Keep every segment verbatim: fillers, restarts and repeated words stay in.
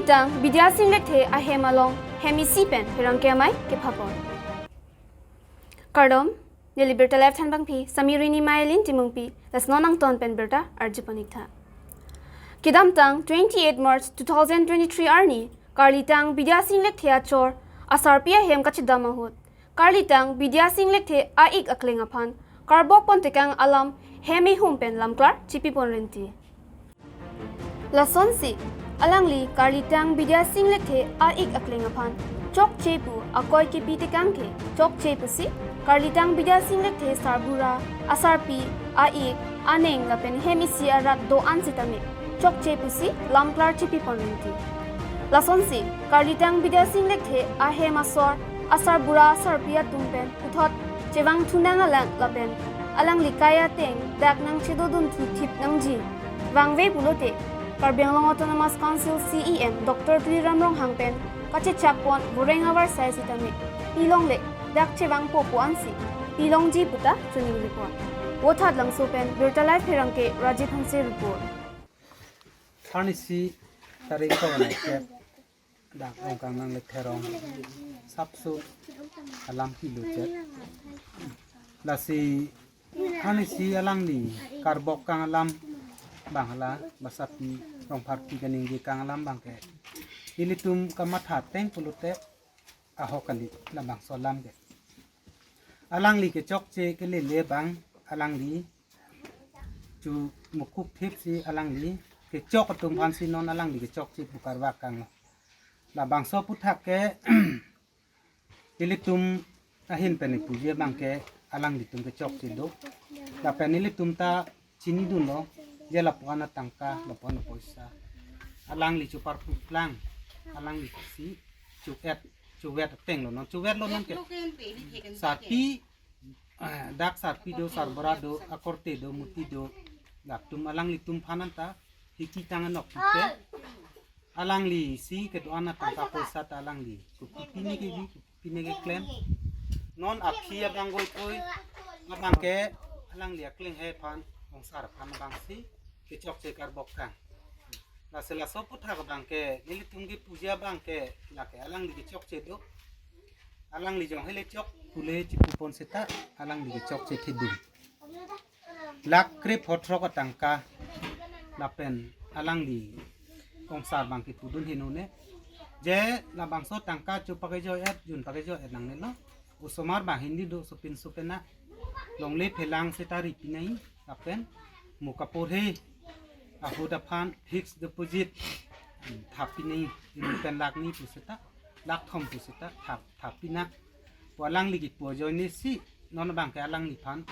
Tang Bidya Sing Lekthe ahem along hem isi pen pherangke amei kepapon. Kardom, neli birta live thanbangpi Samirini Mailin Timungpi, lasnon angton pen birta arjupon-iktha. Kedamtang twenty-eight March two thousand twenty-three arni, karlitang Bidya Sing Lekthe achor asarpi ahem kachedam ahut, karlitang Bidya Sing Lekthe a-ik akleng aphan karbokpon tekang alam hem ihum pen lamklar chipipon renti. Lasonsi, alangli karlitang Bidya Sing Lekthe a-ik akleng aphan chokche pu akoi kepi tekang ke chokche pusi, karlitang Bidya Sing Lekthe sarbura, asarpi, a-ik, aneng lapen hem isi arat do-an sitame chokche pusi lamklar chipipon renti. Lasonsi, karlitang Bidya Sing Lekthe ahem asor, asarbura, asarpi atum pen puthot chevangthu nang alang lapen alangli kai ateng dak nangchedodunthu thip nangji vangve pulote, Karbi Anglong Autonomous Council C E M Doctor Tuliram Ronghang pen kachechakpon voreng avarsai sitame pilongle, dak chevangpo pu ansi pilongji puta choningri pon. Vothatlangso pen birta live pherangke Rajiv Hanse report. Arnisi tarik ko nai ke dak Rongkang Nanglek Therong sapso alam pilo chot. Lasi arnisi alangli karbok kang alam abang hala, basapi rongpharpi kaningje kang alam abang ke ilitum kamatha ateng pulote ahok kali labangso alam ke. Alangli kechokche kelele abang alangli chu mukuk thip si alangli kechok atum aphan si non alangli kechokche pu karbok kang lo. Labangso aphuthak ke ilitum ahin pen ipuji abang ke alanglitum kechokche do. Lapen ilitum ta chinidunlo, je lapu-an atangka, lapu-an apoisa. Alangli chu parpuklang, alangli si chu-et, chuvet ateng lo non, chuvet lo non ke. Sarpi, ah, dak sarpi do, sarbura do, akorte do, muti do, latum alanglitum aphan anta hiki tang anok kite. Alangli si kedo-an atangka poisa ta alangli kopi pine kebi, kopi pine keklem. Non aphi abang goitoi abang ke alangli akleng he aphan, ongsar aphan abang si kechokche karbok kang. Lasi laso aphuthak abang ke nelitum kepuji abang ke lake alangli kechokche do. Alangli jong hele chok pule chipupon seta alangli kechokche thedung. Lakh krip hothrok atangka lapen alangli ongsar abang kipudun hinone. Je labangso tangka chu pakejoi-et, jun pakejoi-et nangnelo. Osomar abang Hindi do sopin sopena longle phelang seta ri pinai lapen mo kaporhe ahut aphan fixed deposit, hmm, thap pinai, ilitum pen lakh ni pu seta, lakh thom pu seta thap, thap pina. Pu alangli kipu ajoine si non abang ke alangliphan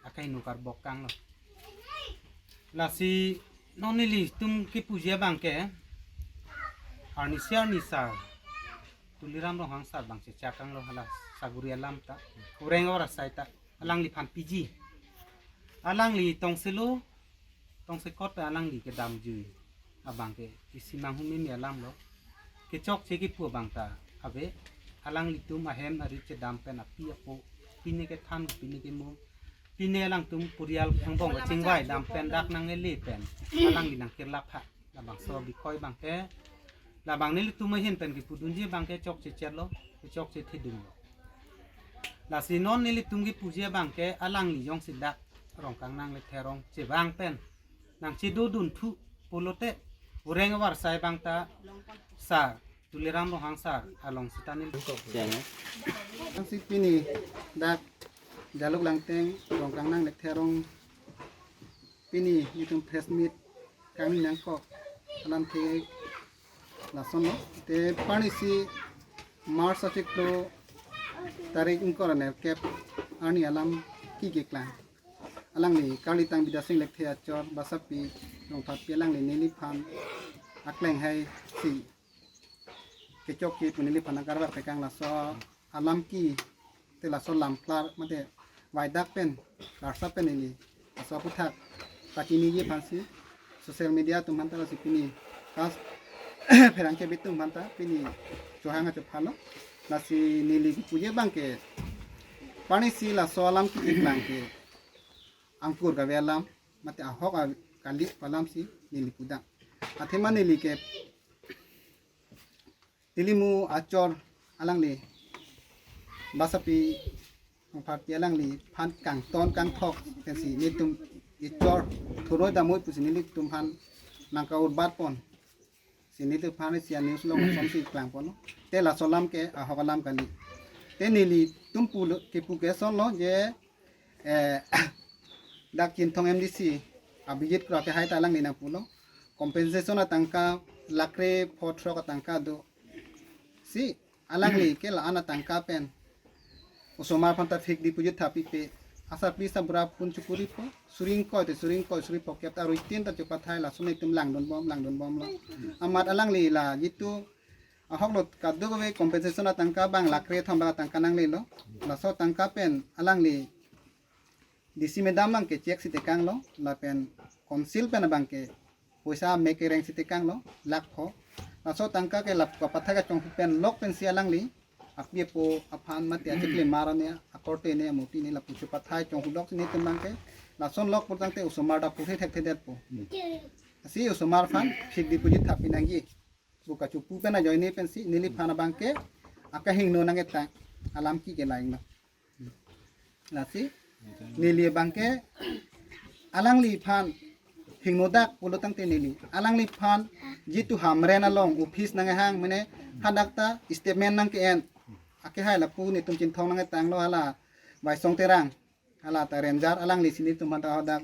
akehingno karbok kang lo. Lasi non nelitum kepuji abang ke arnisi arni sar Tuliram Ronghang sar abang chechak kang lo hala saguri alam ta, voreng avarsai ta alangliphan piji. Alangli tongselo, tongsekot pen alangli kedamjui abang ke isi manghumeme alam lo. Kechokche kipu abang ta ave, alanglitum ahem arit chedam pen api apo, pine kethan, pine kemum, pine alangtum purial angbong kachingvai dam pen dak nang-ele pen alangli nangkirlapha. Labangso bikoi abang ke, labang nelitum ahin pen kipudunji abang ke chokche chet lo, chokche thedung lo. Lasi non nelitum kipuji abang ke alangli jongsi dak Rongkang Nanglek Therong chevang pen nangchedodunthu pulote voreng avarsai abang ta sar Tuliram Ronghang sar along seta neli. Cheng. Ansi pini dak Jaluk Langteng Rongkang Nanglek Therong pini itum press meet kangni nangkok alam ke lason lo. Te arnisi March achiklo tarik ingkoi ra nerkep arni alam kikeklang. Alangli karlitang Bidya Sing Lekthe achor basapi rongpharpi alangli neliphan akleng hai si kechokche pu neliphan nangkarbak tekang laso alam ki te laso lamklar mate vaidak pen karsa pen neli laso aphuthak pachiniji aphansi social media atum aphanta lasi pini khas pherangke bitum aphanta pini chohang achophalo. Lasi neli kipuji abang ke arnisi laso alam kikeklang ke angkur kave alam mate ahok a-, kali pu alam si neli pudam. Athema neli ke Tilimu achor alangli, Basapi Rongpharpi alangliphan kangton kangthok pensi nelitum echor thuroi damoi pusi nelitumphan nangka-urbat pon. Si nelitumphan si a-news along asonsi klangpon. Te laso alam ke ahok alam kali. Te nelitum pulo kepu kesonlo je, eh, dak Chinthong M D C Abhijit Kro kehai ta alangli nangpulo, compensation atangka lakh kre pho throk atangka do. Si alangli ke la-an atangka pen osomar aphanta fixed deposit thappipe. Asarpi asarbura phone chukuripo, suri ingkoi te suri ingkoi, suri phokep ta ruitin ta chupathai, lason nelitum langdunbom, langdunbomlo. Amat alangli la jitu ahoklo kadokave compensation atangka abang lakh kre thom abang atangka nanglelo. Laso atangka pen alangli D C madam abangke cheque si tekanglo, lapen council pen abangke poisa mek kereng si tekanglo, lakh pho. Laso atangka ke lapu kapathai kachonghu pen lok pensi alangli api apo aphan mate achiklimar ne, akorte ne, amoti ne lapu chupathai chonghu lok si nelitum abangke. Lason lok pulotangte osomar ta puthe thekthedetpo. Lasi osomar aphan fixed deposit thappi nangji pu kachepu pen ajoine pensi neliphan abangke akahingno nang-etang alam ke kelang lo. Lasi neli abangke alangliphan hingnodak pulotangte neli alangliphan jitu Hamren along office nanghang mene hadak ta statement nangke-en. Akehai lapu nelitum Chinthong nang-etanglo, hala Baisong Terang, hala ta ranger, alangli si nelitum aphanta hadak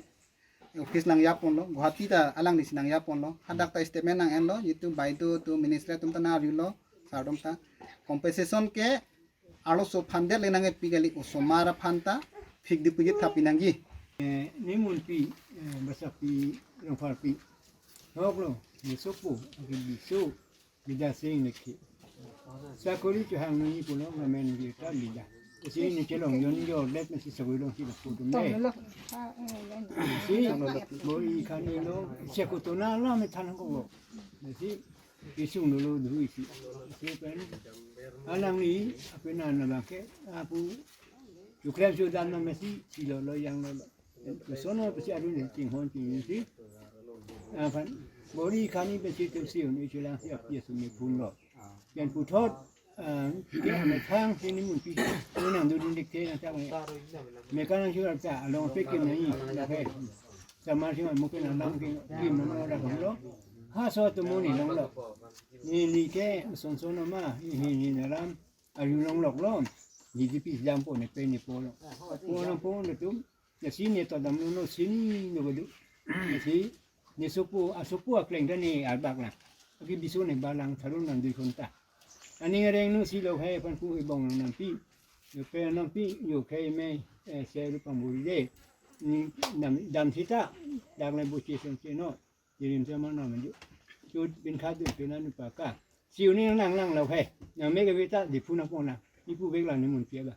office nangjaponlo, Guwahati ta alangli si nangjaponlo. Hadak ta statement nang-enlo, jitu baideo atum, ministry atum ta nang-arjulo, sir atum ta. Compensation ke arloso aphan det le nang-epi kali, osomar aphanta fixed deposit thappi nangji. Eh, nemunpi, eh, Basapi Rongpharpi. Ahoklo, nesopo, agi biso, Bida Sing Lekhi. Sakori chehang nangji pulo, government bida ta bida. Si ne chelong jon jo let na si sakori long si lapu atum le. Si bor-i khani lo, si kutona lo me than ko. Si isung lo lo dui si. Si pen alangli apenan abangke apu chuklem chudan na mesi si lo lo yang lo lo. Sono pesi adu ne chinghon chingsi. Aphan bor-i khani pesi tum si un ichulang si api asumi phone lo. Pen puthot, ah, ke methang si nemunpi. Unang dudun dik te na chak me. Mekan ang sura ta along pe ke nai na pe. Samar si mo ke na lam ke kim na lo da lo. Ha so to mo ni long lo. Neli ke son son ma hi hi ni na lam. Ayu long lok lo. Ni di pi jam po ne pe ni po lo. Po lo po ne tum. Ya si ne to damlo no si ni no gadu. Ya si ne sopo, asopo akleng ta ne arbak na. Agi biso ne balang tharun nang dui khonta. Aning areng no si lo hai aphan ku ibong nangpi. Yo pe nangpi, yo khai me, eh, se ru pamburi de. Ni dam, dam sita, dak le buchi sen si no. Jirim sama na manju. Chut bin khadu pena nu paka. Siu ni nang nang lo hai. Nang me ke vita di puna pona. Ni pu vek la ni mun pia ba.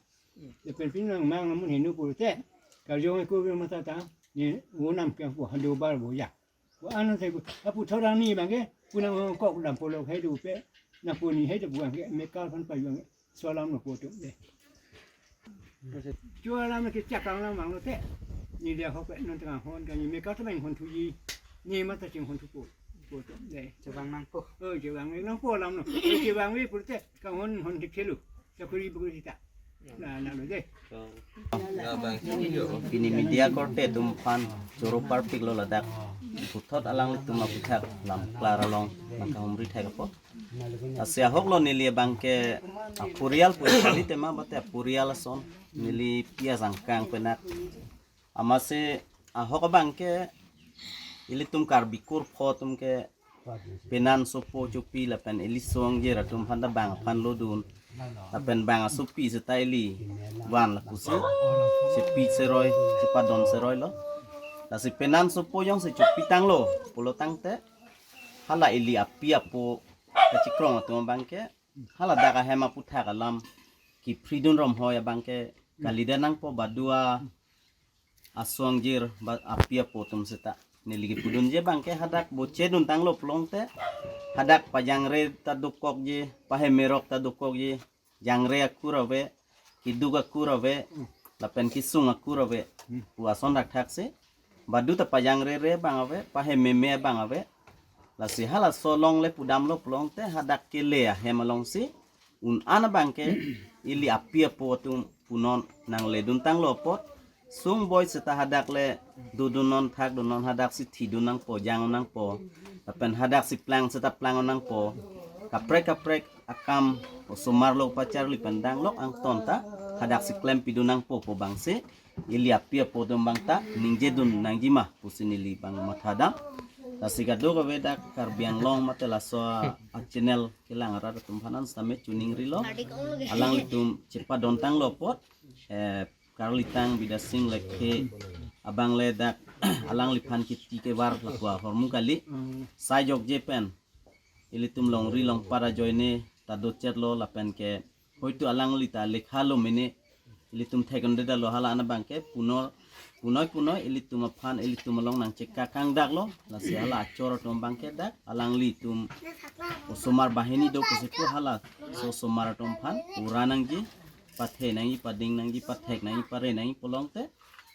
Te pen pin nang mang na mun hinu pu te. Ka jong ko ve mata ta. Ni unam ke pu hadu bar bo ya. Ko anu te pu. Apu thora ni bang ke. Pu nang kok dam polo hai du pe. Na pu ni hai de bu bang ke. Me kal pan pa yong. Solam lo poto de. Chualam ke chakang lam mang lo te. Ni dia hok pe non tengah hon kan ni me ka temeng hon thuji. Ni mata ching hon thupo. Poto de. Chevang nangpo. Oh, chevang nangpo lam lo. Chevang ve purte ka hon hon thik thelu. Sakuri bukuri sita. Na na lo de. Pini media korte atum aphan choro parpik lo ladak. Puthot alanglitum aputhak lam klar along nangkahumri thek apo. Lasi ahok lo neli abang ke apurial pu kali tema bate apurial ason neli pia jangkang penak. Amatsi ahok abang ke ilitum Karbi kurpho atum ke penan sopo chopi lapen ili song jer atum aphan ta bang aphan lodun. Lapen bang asopi seta ili van lapusi sepi seroi, sepadon seroi lo. Lasi penan sopo jongsi chopi tanglo pulotangte hala ili api apo kachikrong atum abang ke hala dak ahem aputhak alam kiphridun romhoi abang ke kalidet nangpo badu a asong jer ba api apo atum seta. Neli kipudunji abang ke hadak bochedun tanglo pulongte hadak pajangre ta dokokji, pahemerok ta dokokji, jangre akur ave, kiduk akur ave, lapen kisung akur ave. Pu ason dak thak si badu ta pajangrere abang ave, pahememe abang ave. Lasi halaso along le pudamlo pulote hadak kele ahem alongsi un-an abangke ili api apo atum punon nangledun tanglo apot, sungboi seta hadak le dodunnon thakdunnon, hadaksi thidun nangpo, jang nangpo, lapen hadaksi plang seta plang nangpo, kaprek kaprek akam osomar lo pacharli pen danglok angton ta hadaksi klempidun nangpo pu abangsi ili api apo atum abang ta ningjedun nangjima pusi neli abang mathadam. Lasi kadokave dak Karbi Anglong mate laso a-channel kelang arat atum aphan an sitame choningrilo. Alanglitum chepadon tanglo apot, eh, Karlitang Bidya Sing Lekthe abang le dak alangliphan kiti kevar lakwa hormu kali. Sai jokje pen ilitum longri longpat ajoine ta dotchetlo lapen ke hoitu alangli ta lekhalo mene ilitum thekdundedetlo, hala an abangke punor punoi punoi ilitum aphan ilitum along nangchekak kangdaklo. Lasi hala achor atum abangke dak alanglitum osomar banghini do pusi pu halaso osomar atum aphan pura nangji, pathe nangji, pading nangji, pathek nangji, pare nangji pulote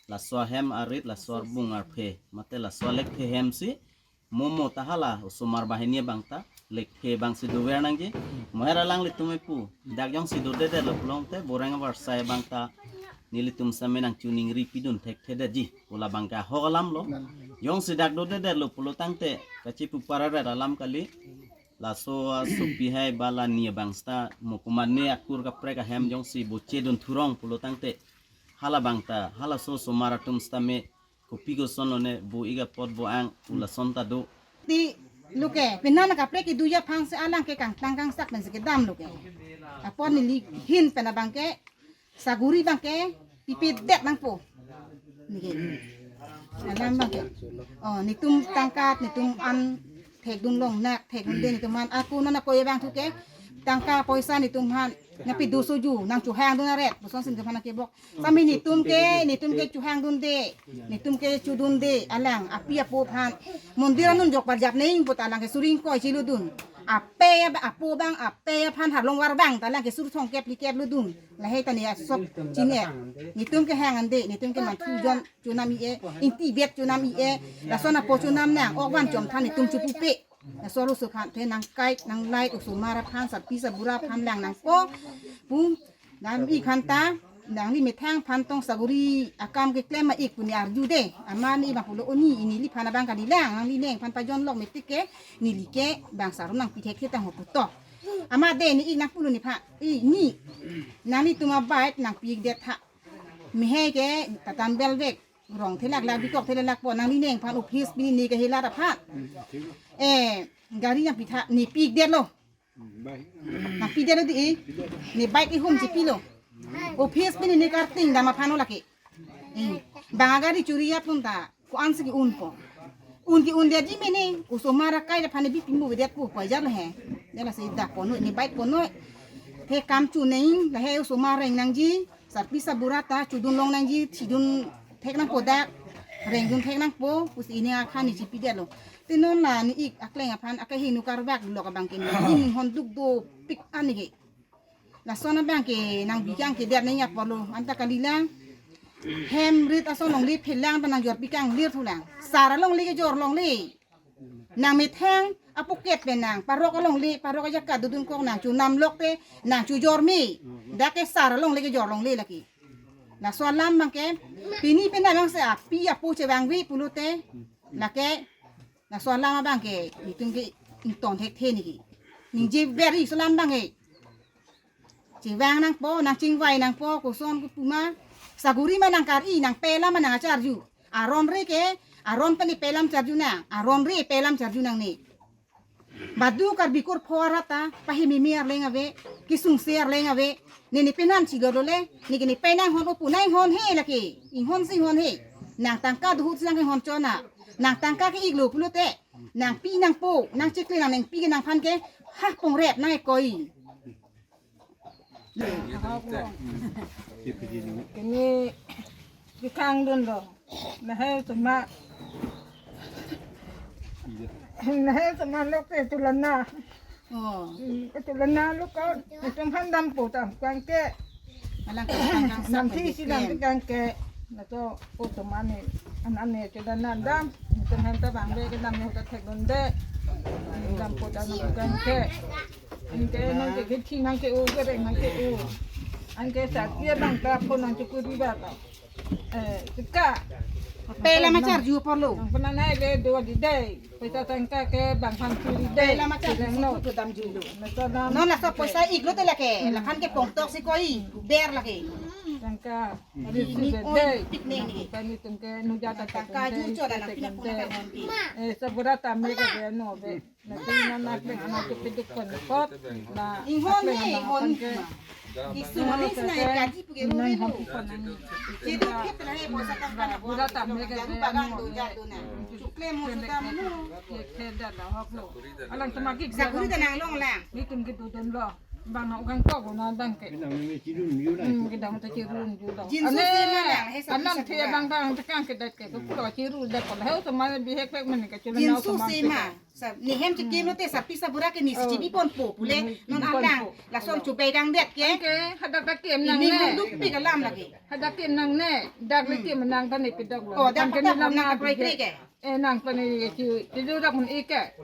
laso ahem arit, laso arbung arphe mate laso alekthe hemsi momo ta hala osomar banghini abang ta lekthe abangsi dover nangji. Mo her alanglitum epu dak jongsi dodedetlo pulote boreng avarsai abang ta nelitum sitame nangchoningripidun thekthedetji pu labangke ahok alamlo. Jongsi dak dodedetlo pulotangte kachipu pararet alam kali. Laso asopi hai ba la ni abang seta mo komatne akur kaprek ahem jongsi bochedun thurong pulotangte hala abang ta halaso osomar atum sitame kopi kosonlo ne bo ik apot bo ang pu lason ta do. Ti lo ke, pinan kaprek kedo aphansi alang ke kangtang kangsak pensi kedamlo ke. Apot neli ahin pen abangke saguri abangke pipedet nangpo. Neke. Alam abangke. Oh, netum tangka, netum an thekdun longnak, thekdunde netum an. Ako non ako abang thu ke tangka poisa netum aphan nangpido soju, nangchohangdun aret, puson si netum aphan nangkebok. Sami netum ke, netum ke chohangdunde, netum ke chodunde, alang api apo aphan. Mondir anun jok parjap neng pu ta alang ke suri ingkoi cheludun. Ape ab-, apo abang, ape aphan harlong war abang ta alang ke sur thongkep likep ludun. Lahei ta ne asok chine. Netum ke hangdunde, netum ke manthu jon chonam i-e, ingti bet chonam i-e, lason apo chonam nang, ok van chom than netum chopupe. Laso arloso aphan te nangkai nanglait osomar aphan, sarpi sarbura aphan lang nangpo pu dam ik aphan ta, nangli methang aphan tong saguri akam keklem ma ik pu ne arjude. Amat ne ik abang pulo, o ni, neliphan abang kalilang, nangli neng aphan pajonlok metik ke neli ke bang sarum nangpi thekthe tang ho putok. Amat de ne ik nangpulo nephan, i ni, nanglitum abike nangpi ikdet tha. Mehai ke tatambel vek. Rong thelaklak, bikok thelaklakpo, nangli neng aphan office pini ne kahelat aphan. Eh, gari nangpi tha, ne pi ikdetlo. Nangpidetlo di, eh. Ne bike ihum chepilo. Office pini ne karting dam aphan lo lake. Eh, bang agari chori apun ta ko-ansi ke-unpo. Un ke-undetji mene, osomar akai aphan ne bipi mo vedet pu, pajar lo he. Dela si dak ponoi, ne bike ponoi. The kam chu neng, lahe osomar reng nangji. Sarpi sarbura ta chodun long nangji, thidun thek nangpo dak, rengdun thek nangpo, pusi ne akhan ne chepidetlo. Te non la ne ik akleng aphan akehingno karvak lok abang ke ne, ne inghon duk dopik an ke. Lason abang ke nangbi kangkedet nangji apotlo, anta kalilang. Hem rit ason longle phelang ta nangjorpi kanglir thulang. Sar alongle kejor longle. Nang methang apocket pen nang parok alongle, parok ajakat dodun kok nang chonamlok te nang chojor me. Dak ke sar alongle kejor longle lake. Laso alam abang ke pini pen abang si api apo chevangve pulote lake laso alam abang ke netum ke ington thekthe neke. Ningje veri laso alam abang ke. Chevang nangpo, nangchingvai nangpo, koson kopi ma. Saguri ma nangkari, nangpela ma nangcharju. Aron re ke, aron pen ipela ma charju nang, aron re ipela ma charju nangne. Badu Karbi kurpho arat ta, pahimimi arleng ave, kesungse arleng ave, ne ne penan chiglo le, ne ke ne penang hon opu nang hon he lake, inghon si hon he. Nang tangka duhut si nang hon chona, nang tangka ke iklo pulote, nangpi nangpo, nangchekle nang nangpi ke nangphan ke, ha pongrep nang ekoi. Kini kekangdun do. Lahei cuma, lahei cuma lok ke tulana. Oh. Hmm, ke tulana lok ko, itu handam po tam kangke. Alang ke kangke. Nanti si dam kangke. Laso, o, cuma ne, an-an ne, ke dan nandam, tum han ta bang de, ke dam ne, ta thek dun de. Jam po jam kan ke. Anke nang ke kething nang ke-o, kereng nang ke-o. Anke satia nang ta phone nang chukuri ba ta. Eh, sika. Pela ma charju apotlo. Nang pernah naik le dua di dai. Paisa tangka ke bang phan churi dai. Pela ma charju si kedam julo. Masa dam. Non laso paisa iklo te lake. Lakan ke pongtok si koi. Ber lake. Tangka. Ini oi pik neng ni. Pani tum ke nuja ta tangka ju cho da na pina puna ka mon pi. Eh, sabura ta me ke no be. Na tin na nak le anak ke piduk kon pot. Na inghon ni, inghon ni. Isu manis na kaji puke ru ni lo. Jadi kita lah eh bosa tangka na buat. Jaru pagang do jadu na. Chukle mo sudah menu. Ye kheda la hok lo. Alang temaki. Sakuri ta nang long lang. Ni tum ke dudon lo. Bang na ugang kok na dang ke. Kedang ta chirun ju dang. Jinsu si ma lang, he sa anam sa the pura. Bang bang tekang ke dat ke. Ko pulo chiru dat ko. Heu sama bihek pek men ke chula. Jinsu si ma. Sa ni hem chikim lo te sapi sabura ke ni si chibi ponpo pule. Non alang. Lason chubai gang det ke. Ke hadak ta kem nang ne. Ni duk pi kalam lagi. Hadak kem nang ne. Dak le kem nang ta ne pidok lo. Oh, dak ta nang ta prai kri ke. Eh, nang pani chi, chi dura pun ike.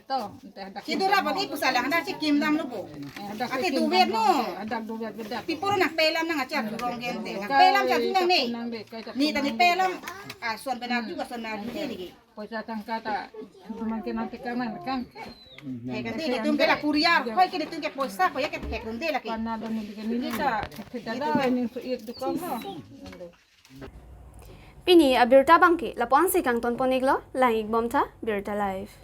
To, ente hadak. Chi dura pun ipu salang hadak chikim dam lo po. Eh, hadak ate chikim duvet dam no. Hadak duvet bedak. Piporo nang pelam nang achar jurong gente. Nang pelam charju nang ne. Nang de, kai ta ni tani pelam. Ah, son pena juga son na ni ni. Paisa tangka ta. Teman ke nang tekang nang tekang. Hai kan de, itum ke la kuriar. Hoi ke itum ke paisa, hoi ke thek dun de lagi. Pana dun de ni ta. Thek dada ni su ik dukong lo. Pini abirta abangke lapu-an si kangton pon iklo, lang ik bom tha, Birta Live.